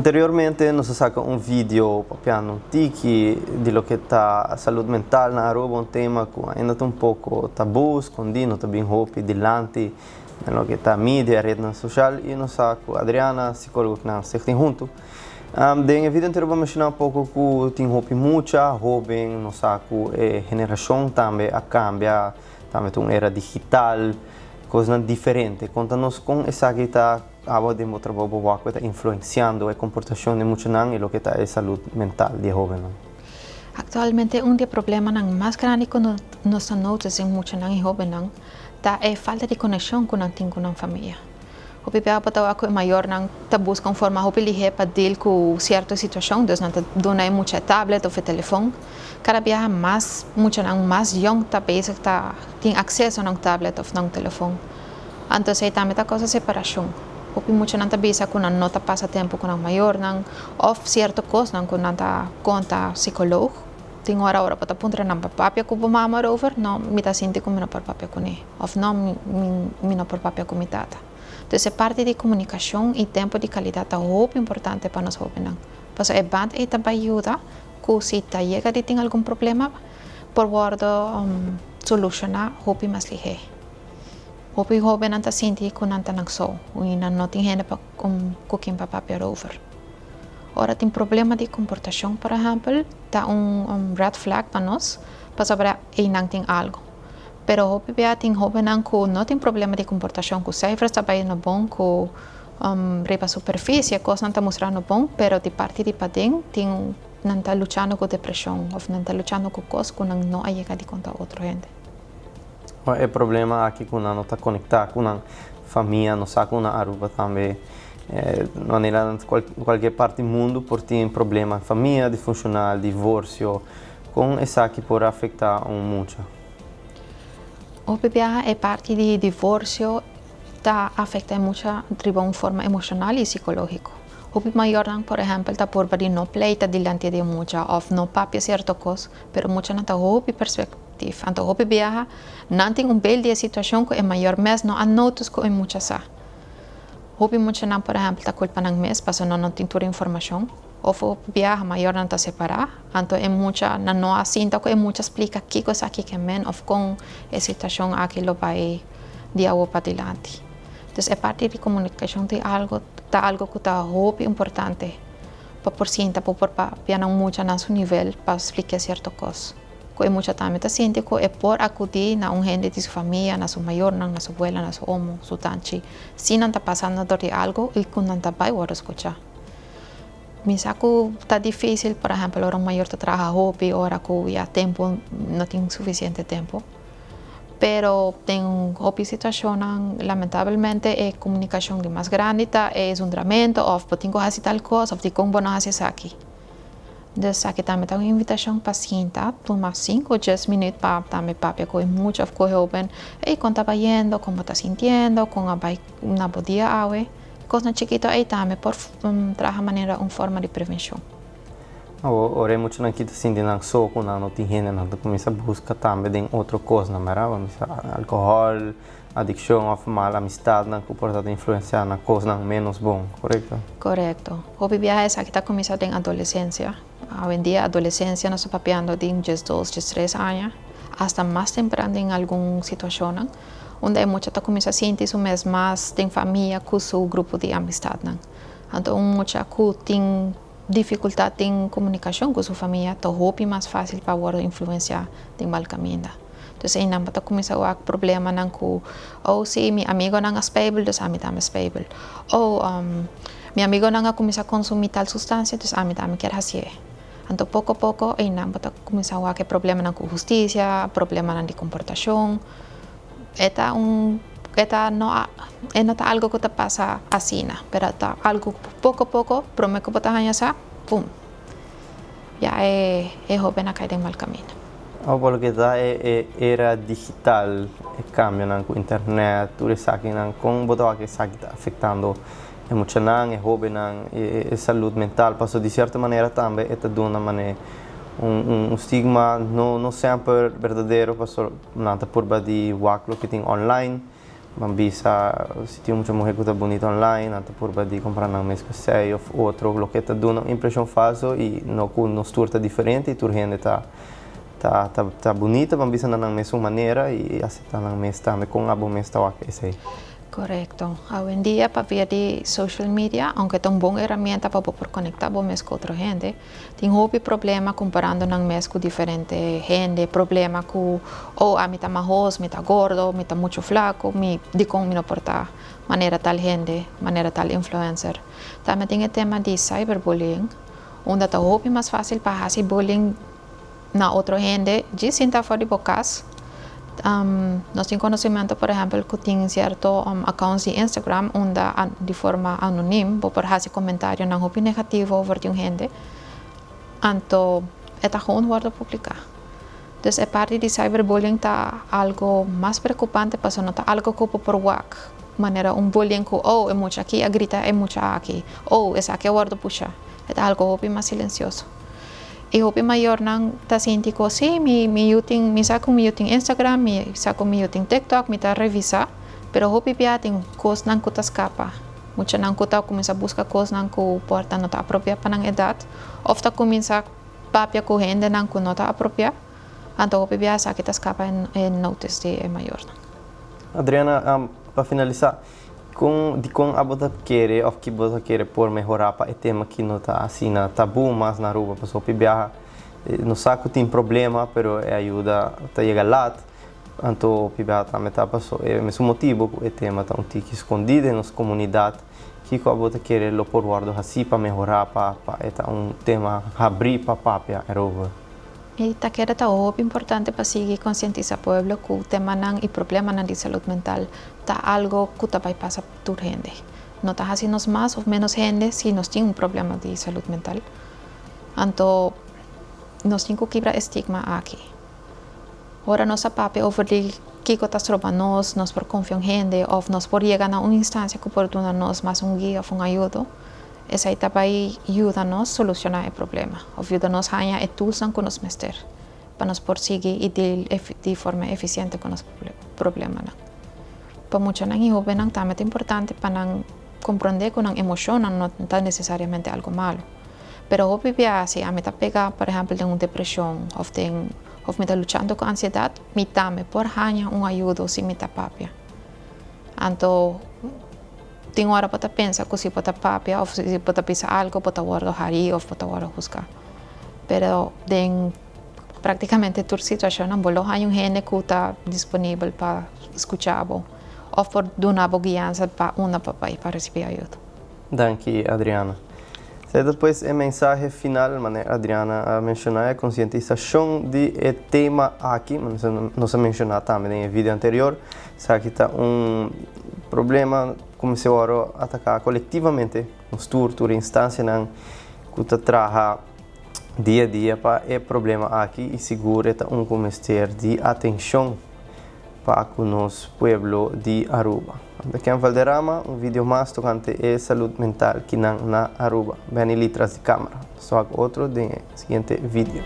Anteriormente nos a saca un video papiando un tiki di loke ta salud mental na Aruba, un tema cu ainda ta un poco tabu, scondi, no ta bin hopi dilanti den loke ta media, rednan social y nos sa cu Adriana, psicologo cu nan stichting hunto. Den e video anterior bo a menciona un poco cu tin hopi mucha hoben, nos sa cu e generacion tambe a cambia, tambe ta un era digital, cosnan diferente. Conta nos con esaki ta abo den bo trabou bo wak cu ta influenciando e comportacion di muchanan y loke ta e salud mental di e hobennan. Actualmente un di e problemanan mas grandi cu nos ta notice den muchanan y hobennan ta e falta di conexion cu nan tin cu nan famia. Hopi bia bo ta wak ku e mayornan ta buska un forma hopi lihé pa deal ku sierto situashon, dus nan ta duna e mucha e tablet òf e telefon. Kada biaha mas muchanan mas yòn ta bezig ta tin akseso na un tablet òf na un telefon. Anto esei tambe ta kousa separashon. Hopi muchanan ta bisa ku nan no ta pasa tempu ku nan mayornan òf sierto kosnan ku nan ta konta psikoloog. Tin ora ora bo ta puntra nan pa papia ku bo mama erover, no, mi ta sinti ku mi no por papia kuné òf no, mi no por papia ku mi tata. Dus e parti di komunikashon i tempu di kalidat ta hopi importante pa nos hóbennan. Pasobra e band ei ta bai yuda ku si ta yega di tin algun problema por wòrdu solushoná hopi mas lihé. Hopi hóbennan ta sinti ku nan ta nan so i nan no tin hende pa ku kin pa papia erover. Ora tin problema di komportashon, por ehèmpel, ta un red flag pa nos pasobra einan tin algu. Pero hopi bia tin hóbennan ku no tin problema di komportashon, ku cijfers ta bai no bon, ku riba superfisie kosnan ta mustra no bon, pero di parti di paden tin nan ta luchando ku depreshon òf nan ta luchando ku kos ku nan no a yega di konta otro hende. E problema aki ku nan no ta konektá ku nan famia, no sa ku na Aruba tambe manera kualke parti mundu por tin problema famia disfunshonal, divorsio, kon esaki por afektá un mucha? Hopi biaha e parti di divorsio ta afektá e mucha riba un forma emoshonal i sikológiko. Hopi mayornan por ehèmpel ta purba di no pleita dilanti di e mucha òf no papia sierto kos, pero muchanan ta hopi perspektif. Anto hopi biaha nan tin un bel di e situashon ku e mayor mes no a notice ku e mucha sa. Hopi muchanan por ehèmpel ta kulpa nan mes pasobra nan no tin tur informashon. Òf hopi biaha mayornan ta separá, anto e mucha nan no a sinta ku e mucha splika kiko esaki ke men òf kon e situashon aki lo bai di awor padilanti. Dus e parti di komunikashon tin algu ta algu ku ta hopi importante pa por sinta pa por papia nan mucha na su nivel pa splika sierto kos. Ku e mucha tambe ta sinti ku e por akudí na un hende di su famia, na su mayornan, na su abuela, na su omo, su tanchi, si nan ta pasando dor di algu i ku nan ta bai wòrdu skuchá. Mi sa ku ta difísil, por ehèmpel ora un mayor ta traha hopi, ora ku ya tempu no tin sufisiente tempu. Pero den hopi situashonnan lamentabelmente e komunikashon di mas grandi ta e zundramentu òf bo tin ku hasi tal kos òf dikon bo no hasi esaki. Dus esaki tambe ta un invitashon pa sinta, tuma sinku o dies minüt pa tambe papia ku e mucha òf ku e hóben, ey kon ta bayendo, kon bo ta sintiendo, kon a bai na bo dia awe. Kosnan chikito ey tambe por traha manera un forma di prevenshon. Awor, ora e muchanan ki ta sinti nan so ku nan no tin hende, nan ta kuminsá buska tambe den otro kosnan, mera? Bo mester alkohòl, adikshon òf mal amistatnan ku por ta ta influensiá na kosnan ménos bon, korekto? Korekto. Hopi biaha esaki ta kuminsá den adolesensia. Awendia adolesensia nos ta papiando di 12, 13 aña, asta mas tempran den algun situashonnan, unda e mucha ta kuminsá sinti su mes mas den famia ku su grupo di amistatnan. Anto un mucha ku tin difikultat den komunikashon ku su famia ta hopi mas fásil pa wòrdu influensiá den mal kaminda. Dus einan bo ta kuminsá wak problemanan ku, oh si, mi amigonan a spijbel, dus ami tambe spijbel. Oh, mi amigonan a kuminsá konsumí tal sustansia, dus ami tambe kier hasié. Anto poko poko einan bo ta kuminsá wak e problemanan ku hustisia, problemanan di komportashon. E ta un, e ta no a, e no ta algo ku ta pasa asina, pero ta algo ku poko poko promé ku bo ta haña sa, pum, ya e e hóben a kai den mal kaminda. Awor por loke ta e e era digital, e kambionan ku internet, tur esakinan, kon bo ta wak esaki ta afektando e muchanan, e hóbennan, e e salud mental? Pasobra di sierto manera tambe e ta duna manera un un stigma no no semper berdadero, pasobra nan ta purba di wak loke tin online. Ban bisa, si tin mucha muhe cu ta bunita online, nan ta purba di compara nan mes cu esey of otro, loke ta duna un impresion falso y no cu nos tur ta diferente y tur hende ta ta ta ta bunita, ban bisa na nan mesun manera y acepta nan mes tambe con abo mes ta wak esey. Corecto. Awendia pa via di social media, aunke ta un bon herramienta pa bo por conecta bo mes cu otro hende, tin hopi problema comparando nan mes cu diferente hende, problema cu, oh, ami ta mahos, mi ta gordo, mi ta mucho flaco, mi dicon mi no por ta manera tal hende, manera tal influencer. Tambe tin e tema di cyberbullying, unda ta hopi mas facil pa haci bullying na otro hende djis sinta for di bo cas. Nos tin conocimento, por ehempel, cu tin cierto accounts di Instagram unda di forma anonim bo por haci comentarionan hopi negativo over di un hende, anto e ta gewoon wordo publica. Dus e parti di cyberbullying ta algo mas preocupante pasobra no ta algo cu bo por wak manera un bullying cu, oh, e mucha aki a grita e mucha aki, oh, esaki a wordo pusha. E ta algo hopi mas silencioso. Y hopi mayornan ta sinti cu si, mi yu tin, mi sa cu mi yu tin Instagram, mi sa cu mi yu tin TikTok, mi ta revisa, pero hopi bia tin cosnan cu ta scapa. Muchanan cu ta cuminsa busca cosnan cu por ta no ta apropia pa nan edad, of ta cuminsa papia cu hendenan cu no ta apropia, anto hopi bia esaki ta scapa e notice di e mayornan. Adriana, pa finalisa, Con dicon abo ta kere of ki bo ta kere por mehora pa e tema ki no ta asina tabu mas na Aruba? Pasobra hopi biaha no sa cu tin problema pero e ayuda ta yega lat, anto hopi biaha tambe ta paso e mesun motibo cu e tema ta un tiki scondi den nos comunidad. Kico abo ta kere lo por wordo haci pa mehora pa pa e ta un tema habri pa papia erover? E ta keda ta hopi importante pa sigui konsientisá pueblo ku temanan i problemanan di salud mental ta algo ku ta bai pasa tur hende. No ta hasi nos mas òf ménos hende si nos tin un problema di salud mental. Anto nos tin ku kibra e stigma aki. Ora nos a papia over di kiko ta stroba nos, nos por konfia un hende òf nos por yega na un instansia ku por duna nos mas un guia òf un ayudo. Esei ta bai yuda nos soluciona e problema of yuda nos haña e toolsnan cu nos mester pa nos por sigui y deal di forma eficiente cu nos problemanan. Pa muchanan y hobennan tambe ta importante pa nan comprende cu nan emocionnan no ta necesariamente algo malo. Pero hopi bia si ami ta pega por ehempel den un depresion of den of mi ta luchando cu ansiedad, mi tambe por haña un ayudo si mi ta papia. Anto. Tin ora bo ta pensa ku si bo ta papia òf si bo ta bisa algu bo ta wòrdu harí òf bo ta wòrdu husgá. Pero den práktikamente tur situashonnan bo lo haña un hende ku ta disponibel pa skucha bo òf por duna bo guiansa pa unda pa bai pa risibí ayuda. Danki Adriana. Esei ta pues e mensahe final manera Adriana a menshoná e konsientisashon di e tema aki, manera nos a menshoná tambe den e video anterior. Esaki ta un problema ku mester wòrdu ataká kolektivamente, nos tur, tur e instansianan ku ta traha dia a dia pa e problema aki i sigur e ta un ku mester di atenshon pa ku nos pueblo di Aruba. Anta Ken Valderrama, un video mas tokante e salud mental kinan na Aruba. Benny Lee tras di kamera. Nos ta wak otro den e siguiente video.